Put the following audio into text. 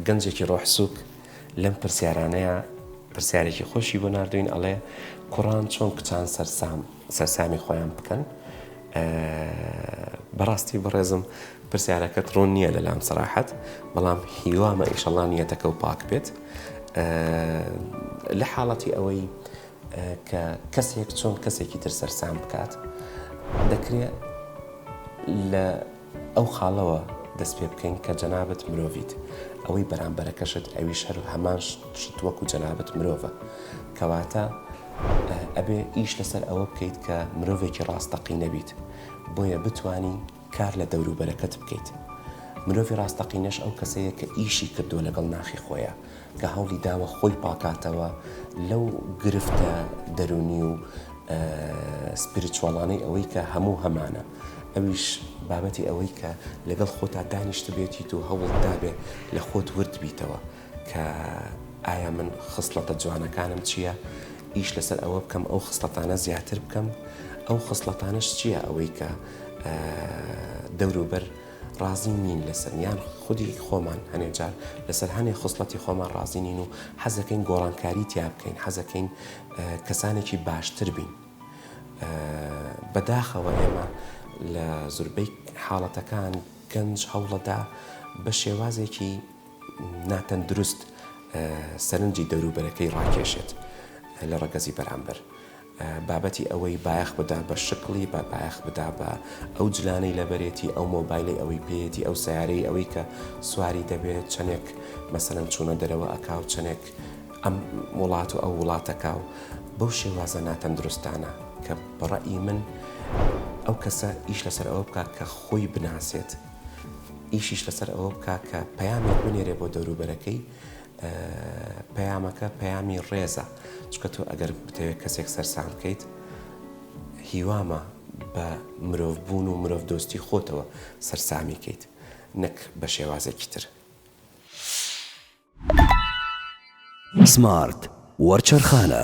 گەنجێکی ڕۆح سووک لەم پرسیارانەیە پرسیارێکی خۆشی بۆ ناردوین ئەڵێ کوڕان چۆن کچان سەرسام سەرسامی خۆیان بکەن بەڕاستی بەڕێزم پرسیارەکەت ڕوون نییە لە لام سەراحەت بەڵام هیوامە ئیشەڵا نیەتەکە و پاک بێت لە حاڵەتی ئەوەی کە کەسێک چۆن کەسێکی تر سەرسام بکات دەکرێت لە ئەو خاڵەوە دەست پێ بکەین کە جەنابت مرۆڤیت، ئەوەی بەرامبەرەکەشت ئەویش هەر هەمان شت وەکو جەنابت مرۆڤە. کەواتە ئەبێ ئیش لەسەر ئەوە بکەیت کە مرۆڤێکی ڕاستەقینە بیت، بۆیە بتوانی کار لە دەوروبەرەکەت بکەیت. مرۆڤی ڕاستەقینەش ئەو کەسەیە کە ئیشی کردووە لەگەڵ ناخی خۆیا، کە هەوڵی داوە خۆی پاکاتەوە لەو گرفتە دەروونی و spiritual انەی ئەوەی کە هەموو هەمانە ئەویش بابەتی ئەوەی کە لەگەڵ خۆتا دانیشتبێتیت و هەوڵت دابێ لە خۆت ورد بیتەوە کە ئایا من خسڵەتە جوانەکانم چییە ئیش لەسەر ئەوە بکەم ئەو خسڵەتانە زیاتر بکەم ئەو خسڵەتانەش چییە ئەوەی کە دەوروبەر ڕازی نین لەسەر یان خودی خۆمان هەنێ جار لەسەر هەنێ خسڵەتی خۆمان ڕازی نین و حەزەکەین گۆڕانکاری تیا بکەین حەزەکەین کەسانێکی باشتر بین بەداخەوە ئێمە لە زوربەی حاڵەتەکان گەنج هەوڵەدا بە شێوازێکی ناتەندروست سەرنجی دەوروبەرەکەی ڕاکێشێت لە ڕەگەزی بەرامبەر. بابەتی ئەوەی بایەخ بدا بە شکڵی، با بایەخ بدا بە ئەو جلانەی لەبەرێتی، ئەو مۆبایلەی ئەوەی پێیەتی، ئەو سەیارەی ئەوەی کە سواری دەبێت، چەنێک مەسەلەن چوونە دەرەوە ئەکا و چەنێک ئەم وڵات و ئەو وڵات ئەکا و بەو شێوازە ناتەندروستانە کە بە ڕەئی من ئەو کەسە ئیش لەسەر ئەوە بکا کە خۆی بناسێت، ئیشیش لەسەر ئەوە بکا کە پەیامێک بنێرێ بۆ دەوروبەرەکەی پەیامەکە پەیامی ڕێزە چونکە تۆ ئەگەر بتەوێت کەسێک سەرسام بکەیت هیوامە بە مرۆڤ بوون و مرۆڤ دۆستی خۆتەوە سەرسامی کەیت نەک بە شێوازێکی تر. سمارت وەرچەرخانە.